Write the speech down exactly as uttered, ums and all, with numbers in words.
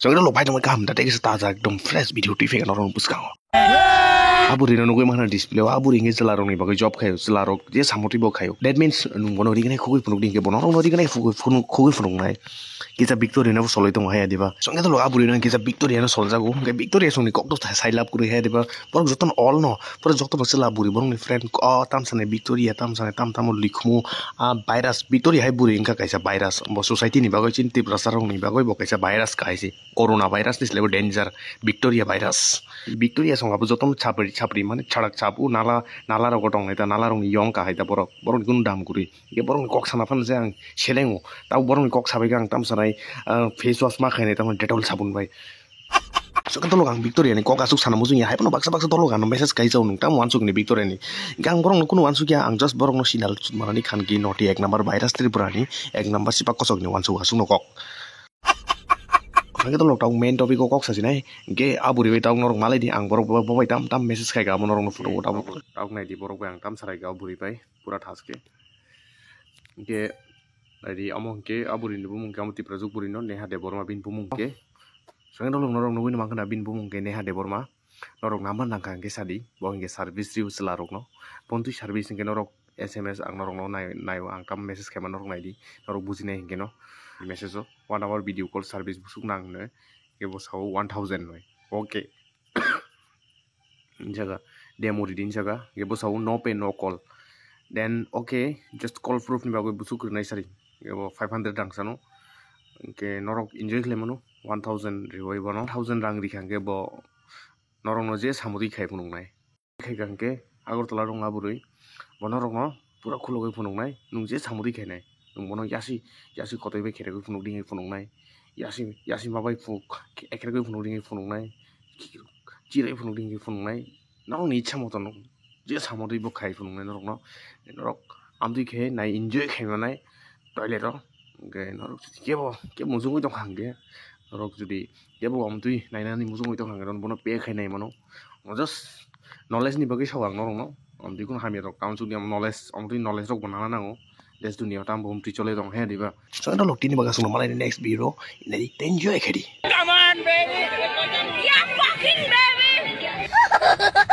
Chwng rok bai tongwi kaham da, tei kisa taja ekdom fresh video twi phai norok bwskango. A bwrwi no nugwi manha display o, a bwrwi hinkhe chwla rokni bagwi job khaio, chwla rok je samung twi bo khaio. That means nwng bono rignai khugwi phunuk di hinkhe bono rokno rignai khugwi phunuk, khugwi phunuknai. Kisa Victoria no soloi tongo haya diba. Chwng khe tolo a bwrwi no kisa Victoria no soljago. Hinkhe Victoria songni kok to sai lab kwrwi haya diba. Borok jotono all no, borok jotono chwla bwrwi borokni friend, o tamsani Victoria, tamsani tam tamo likhumu, a virus, Victoria hai bwrwi wngkha kaisa virus. Bo society ni bagwi chini Tiprasa rokni bagwi bo kaisa virus kaisa. Corona virus ni slai bo danger, Victoria virus. Victoria song abo jotono chapri, chapri mane charak chapu nala, nala rogo tongnai ta, nala rokni yong kahai ta borok, borokni kunu dam kwrwi. Hinkhe borokni kok sana phano je ang selengo. Tabo borokni kok sabai khe ang tamsanai, ah, face wash ma khainai tamo Dettol sabun bai. Chwng khe tolo ang Victoria ni kok aswk sana muchung ya, hai phano baksa baksa tolo ano message kai chao nwng tamo uansuk ni Victoria ni. Hinkhe ang borokno kunu uansuk ya, ang just borokno sinal manani khan ki noti ek number virus Tripura ni, ek number sipak kosok ni uansuk aswk no kok. Ang khe tolo tamo main topic o kok sasinai, hinkhe a bwrwi bai tamo norok malai di, ang borok bo, bo bai tam tam message khai kha amo norok no photo bo tamo. Tamo nai di borok bai ang tam sarai kha o bwrwi bai pura thas khe. Hinkhe nai di amo hinkhe a bwrwi ni bumung khe amo Tiprajwk bwrwi no Neha Debbarma bini bumung khe. Chwng khe tolo norok nugwi mankha na bini bumung khe Neha Debbarma. Norok number nangkha hinkhe sadi, bo hinkhe service rw chwla rokno. Pontwi service hinkhe norok S M S ang norokno nai, naio, ang tamo message khaima norok naidi, norok bujinai hinkhe no message o one hour video call service busuk nang hwnwi, hinkhe bo sao one thousand hwnwi. Okay. Jaga demo ridi jaga, hinkhe bo sao no pay no call. Then okay, just call proof ni bagwi busuk rwnai sari, hinkhe bo five hundred rang sano. Hinkhe norok enjoy khlai mano, one thousand riwi bono, thousand rang rikha hinkhe bo norokno je samung twi khai phunuknai. Khai kha hinkhe Agartala rok a bwrwi bo norokno pura khulogwi phunuknai, nwng je samung twi khainai, nwng bono yasi, yasi kotoi bai kheregwi phunuk di hinwi phunuknai, yasi, yasi ma bai phunuk, ekheregwi phunuk di hinwi phunuknai, chirwi phunuk di hinwi phunuknai, norokni ichha moto no je samung twi bo khai phunuknai norokno, norok amtwi khe nai enjoy khai manai toilet o, hinkhe norok kebo, kebo muchungwi tongkha hinkhe, norok jodi kebo amtwi nainani muchungwi tongkha hinkhe bono pay khai nai mano. Just knowledge ni bagwi sao ang norokno. Amtwi kunu hamya rok tamo chukya knowledge, amtwi knowledge rok bo nana nango. Des dunia o tamo bo amtwi chole tong he diba. So eno lok tini bagwi aswkno malai next video. Inani enjoy khaidi. Come on, baby. Yeah, fucking baby.